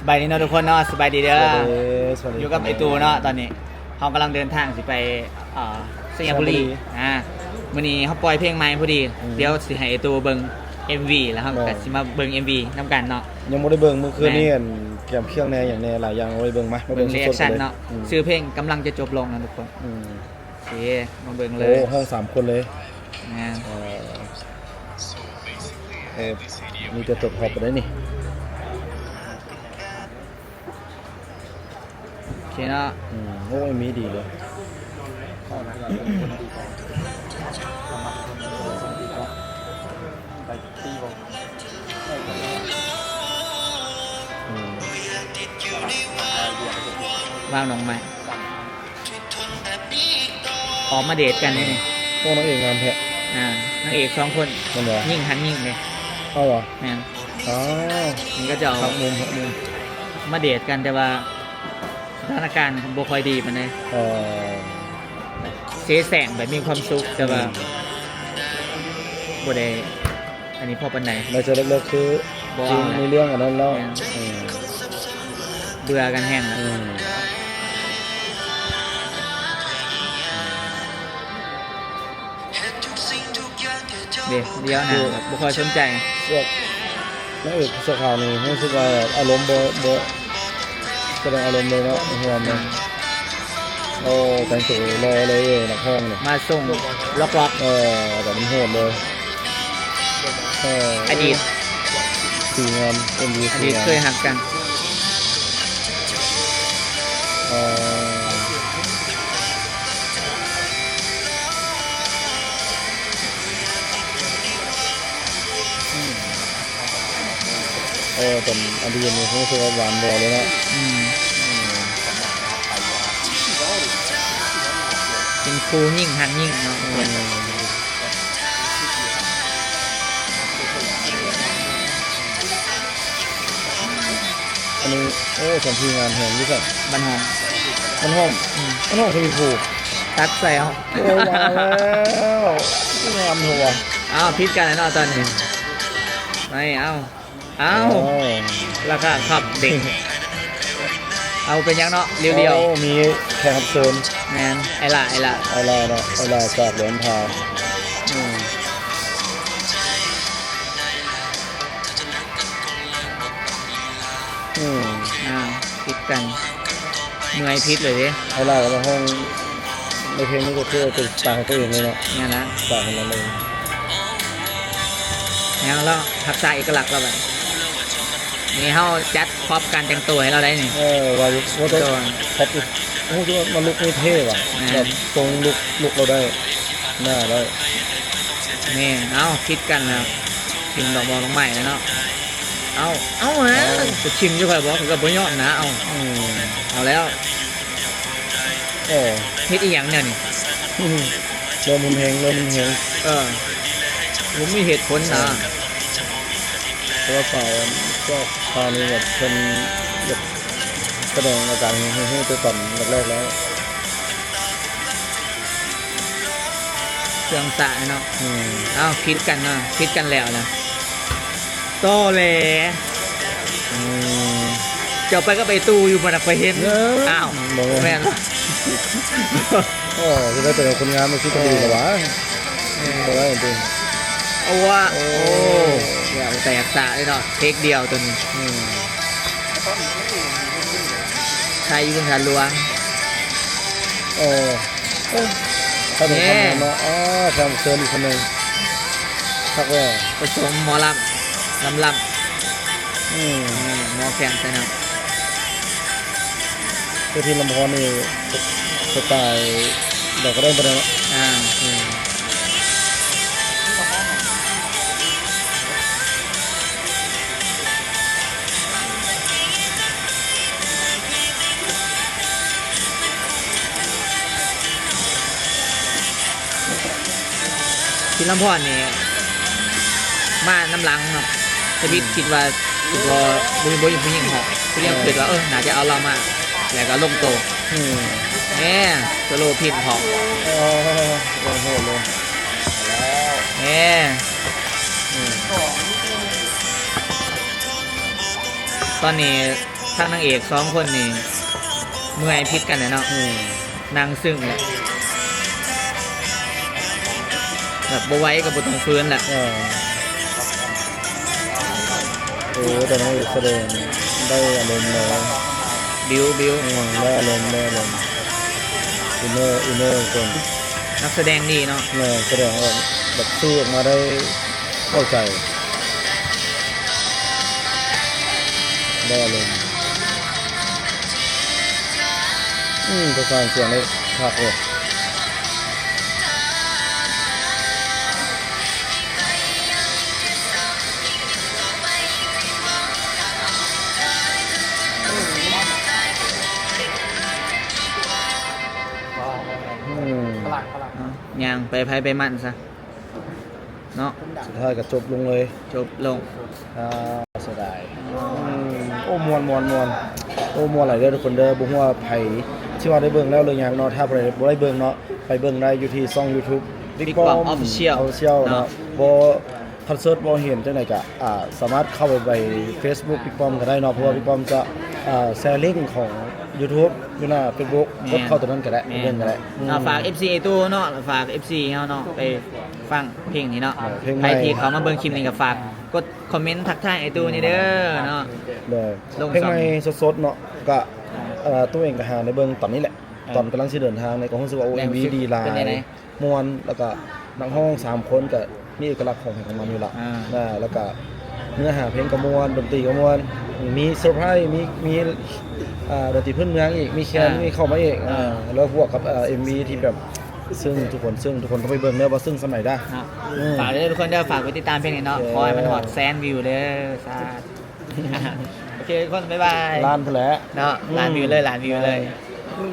ສະບາຍດີເນາະທຸກຄົນເນາະ ສະບາຍດີເດີ ສະບາຍດີ ຢູ່ກັບໄອ້ຕູ້ເນາະ. ຕອນນີ້ເຮົາກຳລັງເດີນທາງຊິໄປ ເອີ ໄຊຍະບູລີ ໄຊຍະບູລີ ອ່າ ມື້ນີ້ເຮົາປ່ອຍເພງໃໝ່ພໍດີ ອືມ ດຽວຊິໃຫ້ໄອ້ຕູ້ເບິ່ງເອັມວີ ແລ້ວເຮົາກໍ ແມ່ນ ຊິມາເບິ່ງເອັມວີນຳກັນເນາະ. ຍັງບໍ່ໄດ້ເບິ່ງ ມື້ຄືນນີ້ ແມ່ນ ອັນກຽມຄຽງແດ່ຫຍັງແດ່ ຫຼາຍຢ່າງ ເອົາໄວ້ເບິ່ງ ມາ ມາເບິ່ງ ເບິ່ງຣີແອັກຊັນເນາະ. ອືມ ຊື່ເພງກຳລັງຈະຈົບລົງນະທຸກຄົນ. ອືມ ໂອເຄ ມາເບິ່ງເລີຍ. ໂອ້ ຮ້ອງສາມຄົນເລີຍ. ແມ່ນ ເອີ ເອີ ມີແຕ່ຕົວທັອບໄດ້ນີ້. ໂອເຄເນາະ. ອືມ ໂອ້ຍ ມີດີເລີຍ. ອືມ ວາງໜອງໃໝ່ ອອກມາເດດກັນເດ້ນີ້. ໂອ້ ນາງເອກງາມແທ້. ອ່າ ນາງເອກສອງຄົນ ແມ່ນບໍ່? ຍິງຫັນຍິງເດ້. ເອົາຫວາ? ແມ່ນ. ອໍ ນີ້ເຂົາເຈົ້າ ຮັກມຸມ ຮັກມຸມ ມາເດດກັນ ແຕ່ວ່າສະຖານະການບໍ່ຄ່ອຍດີປານໃດ. ອໍ ເສແສ້ງແບບມີຄວາມສຸກ ແຕ່ວ່າ ອືມ ບໍ່ໄດ້ ອັນນີ້ພໍປານໃດ. ໜ້າຈະເລິກໆ ຄື ບໍ່ ຄື ເອົາລະ ມີເລື່ອງອັນນັ້ນແລ້ວ. ແມ່ນ. ອືມ ເບື່ອກັນແຮງລະ. ອືມ ເດ້ ດຽວນະ ຄື ແບບບໍ່ຄ່ອຍສົນໃຈ. ແບບ ນາງເອກເສື້ອຂາວນີ້ຮູ້ສຶກວ່າອາລົມບໍ່ ບໍ່ສະແດງອາລົມເລີຍເນາະ ໃນເຮືອນເນາະ. ອືມ ໂອ້ ແຕ່ງໂຕຫຼໍ່ເລີຍເວີຍ ນັກຮ້ອງນີ້ ມາສົ່ງລັອກໆ. ເອີ ແບບມັນໂຫດເລີຍ. ເອີ ອະດີດ ດີງາມ ເອັມວີ ອະດີດ ດີງາມ ເຄີຍຮັກກັນ. ອໍ ອືມ ເອີ ຕອນອະດີດນີ້ຮູ້ສຶກວ່າຫວານບໍ່ເລີຍເນາະ. ອືມ ອືມ ເປັນຄູ່ຍິງຮັກຍິງເນາະ. ອືມ ອັນນີ້ ໂອ້ ສອງທີ່ງາມແຮງຢູ່ຊັ້ນ. ບ້ານຫ້ອງ ບ້ານຫ້ອງ. ອືມ ບ້ານຫ້ອງທະວີພູ ຕັດໃສ່ເອົາ. ໂອ້ ວ່າແລ້ວ ງາມແທ້ຫວາ. ອ້າວ ຜິດກັນແລ້ວເນາະຕອນນີ້. ໄປ ເອົາ ອ້າວ ໂອ້ ລາຄາຄັບເດັກ. ເອົາ ເປັນຫຍັງເນາະ ລຽວໆ. ໂອ້ ມີແຂກຮັບເຊີນ. ແມ່ນ ໄອຫຼ້າ ໄອຫຼ້າ ໄອຫຼ້າເນາະ ໄອຫຼ້າຈາກຫຼວງພາ. ອືມ ອືມ ອ້າວ ຜິດກັນ ເມື່ອຍຜິດເລີຍເດ້. ໄອຫຼ້າກໍມາຮ້ອງໃນເພງນີ້ກໍຄືເປັນສະຕາຂອງຕົວເອງເລີຍເນາະ. ແມ່ນລະ ສະຕາຂອງລາວເລີຍ. ແມ່ນລະ ຮັກສາເອກະລັກລາວໄວ້. ນີ້ເຮົາຈັດພລັອບການແຕ່ງຕົວໃຫ້ລາວໄດ້ນີ້. ເອີ ວ່າ ວ່າແຕ່ ແຕ່ງຕົວ ພລັອບ ໂອ້ ມາລຸກນີ້ເທ່ຫວາ. ແມ່ນ ແບບຊົງລຸກ ລຸກລາວໄດ້ ໜ້າໄດ້. ແມ່ນ ເອົ້າ ຜິດກັນແລ້ວ ຖິ້ມດອກບອກດອກໄມ້ແລ້ວເນາະ. ເອົ້າ ເອົ້ານະ ເອົ້າ ຊິຖິ້ມຢູ່ຂ້ອຍບໍ່ ຂ້ອຍກໍບໍ່ຍອມນະ. ເອົ້າ ອືມ ເອົາແລ້ວ. ໂອ້ ເຮັດອີ່ຫຍັງແນວນີ້? ເລີ່ມຮຸນແຮງ ເລີ່ມຮຸນແຮງ. ເອີ ບໍ່ມີເຫດຜົນນະ. ເອີ ແຕ່ວ່າສາວ ພວກຊາວນີ້ແບບເພິ່ນຢາກສະແດງອາການໃຫ້ຮູ້ແຕ່ຕອນແລກໆແລ້ວ. ເຄື່ອງສາເນາະ. ອືມ ເອົ້າ ຜິດກັນເນາະ ຜິດກັນແລ້ວນະ. ຕໍແຫຼ. ອືມ ເຈົ້າໄປກັບໄອ້ຕູ້ຢູ່ບໍ່ນະ ຂ້ອຍເຫັນ. ເອີ ອ້າວ ບໍ່ແມ່ນ. ໂອ້ ຊິໄດ້ເປັນຄົນງາມ ຊິກະດີແລ້ວຫວາ. ເອີ ບໍ່ໄດ້ຕິ. ເອົາວະ. ໂອ້ ໂອ້ ແຕກສະເລີຍເນາະ ເທກດຽວໂຕນີ້. ອືມ ໄທຢູ່ເມືອງທາດຫຼວງ. ໂອ້ ໂອ້ ຖ້າເປັນຄຳເນາະ. ເອີ ແຂກເຊີນອີກຄົນໜຶ່ງ ຄັກແລ້ວ ປະສົມໝໍລຳ ລຳລຳ. ອືມ ໝໍແຄນໃສ່ນຳ. ເວທີລຳພອນນີ້ ສະ ສະໄຕໃດກໍໄດ້ໝົດເນາະ. ອ່າ ອືມ ພິນລຳພອນນີ້ມານຳຫຼັງເນາະ. ທະວິດ ອືມ ຄິດວ່າຊິບໍ່ ບໍ່ ບໍ່ມີຜູ້ຍິງຮ້ອງ ຜູ້ດຽວ ເອີ ຄິດວ່າ ເອີ ໜ້າຈະເອົາລາວມາ ແລ້ວກໍລົງໂຕ. ອືມ ແນ່ ໂຊໂລພິນພ້ອມ. ໂອ້ ໂຫດເລີຍ. ແນ່ ອືມ ຕອນນີ້ ທາງນາງເອກສອງຄົນນີ້ເມື່ອຍຜິດກັນແຫຼະເນາະ ອືມ ນັ່ງຊຶມແຫຼະ ແບບບໍ່ໄຫວກໍບໍ່ຕ້ອງຝືນແຫຼະ ເອີ ໂອ້ ແຕ່ນາງເອກສະແດງໄດ້ອາລົມເນາະ ບິວ ບິວ ອືມ ໄດ້ອາລົມ ໄດ້ອາລົມ ອິນເນີ ອິນເນີເພິ່ນ ນັກສະແດງດີເນາະ ແມ່ນ ສະແດງອອກແບບ ສື່ອອກມາໄດ້ເຂົ້າໃຈ ໄດ້ອາລົມ ອືມ ປະສານສຽງໄດ້ຄັກເລີຍ ອືມ ຍ່າງໄປໃຜໄປມັນຊະ ເນາະ ສຸດທ້າຍກໍຈົບລົງເລີຍ ຈົບລົງ ອ່າ ເສຍດາຍ ອືມ ໂອ້ ມ່ວນ ມ່ວນ ມ່ວນ ໂອ້ ມ່ວນຫຼາຍເດີທຸກຄົນເດີ ບໍ່ຮູ້ວ່າໃຜຊິວ່າໄດ້ເບິ່ງແລ້ວຫຼືຍັງເນາະ ຖ້າຜູ້ໃດບໍ່ໄດ້ເບິ່ງເນາະ ໄປເບິ່ງໄດ້ຢູ່ທີ່ຊ່ອງຢູທູບ Big Bomb Official ເນາະ ບໍ່ ຄັນເສີດບໍ່ເຫັນຈັ່ງໃດກໍ ອ່າ ສາມາດເຂົ້າໄປ ໄປເຟສບຸກ Big Bomb ກໍໄດ້ເນາະ ເພາະວ່າ Big Bomb ຈະ ອ່າ ແຊລິງຂອງຢູທູບຢູ່ໜ້າເຟສບຸກ ກົດເຂົ້າຕົວນັ້ນກໍໄດ້ ເບິ່ງກໍໄດ້ ອ່າ ຝາກເອັຟຊີອ້າຍຕູ້ເນາະ ຝາກເອັຟຊີເຮົາເນາະ ໄປຟັງເພງນີ້ເນາະ ເພງໃໝ່ ໃຜທີ່ເຂົ້າມາເບິ່ງຄລິບນີ້ກໍຝາກກົດຄອມເມັນທັກທາຍອ້າຍຕູ້ນີ້ເດີເນາະ ໂດຍ ເພງໃໝ່ສົດໆເນາະ ກໍ ອ່າ ຕູ້ເອງກໍຫາໄດ້ເບິ່ງຕອນນີ້ແຫຼະ ອ່າ ຕອນກຳລັງຊິເດີນທາງນີ້ກໍຮູ້ສຶກວ່າ ໂອ້ ເອັມວີດີຫຼາຍ ມ່ວນ ແລ້ວກໍນັກຮ້ອງສາມຄົນກໍມີເອກະລັກຂອງໃຜຂອງມັນຢູ່ລະ ອ່າ ແລ້ວກໍເນື້ອຫາເພງກໍມ່ວນ ດົນຕີກໍມ່ວນ ມີເຊີໄພຣສ໌ ມີ ມີ ອ່າ ດົນຕີພື້ນເມືອງອີກ ມີແຄນ ອ່າ ມີເຂົ້າມາອີກ ອ່າ ແລ້ວບວກກັບ ເອີ ເອັມວີທີ່ແບບ ຊຶ່ງທຸກຄົນ ຊຶ່ງທຸກຄົນຕ້ອງໄປເບິ່ງເດີວ່າ ຊຶ່ງສ່ຳໃດເດີ ອືມ ຝາກເດີທຸກຄົນເດີ ຝາກໄປຕິດຕາມເພງນີ້ເນາະ ເອີ ຂໍໃຫ້ມັນຮອດແສນວິວເດີ ສາທຸ ໂອເຄທຸກຄົນ ບາຍບາຍ ລ້ານພຸ້ນແຫຼະ ເນາະ ອືມ ລ້ານວິວເລີຍ ລ້ານວິວເລີຍ ເອີ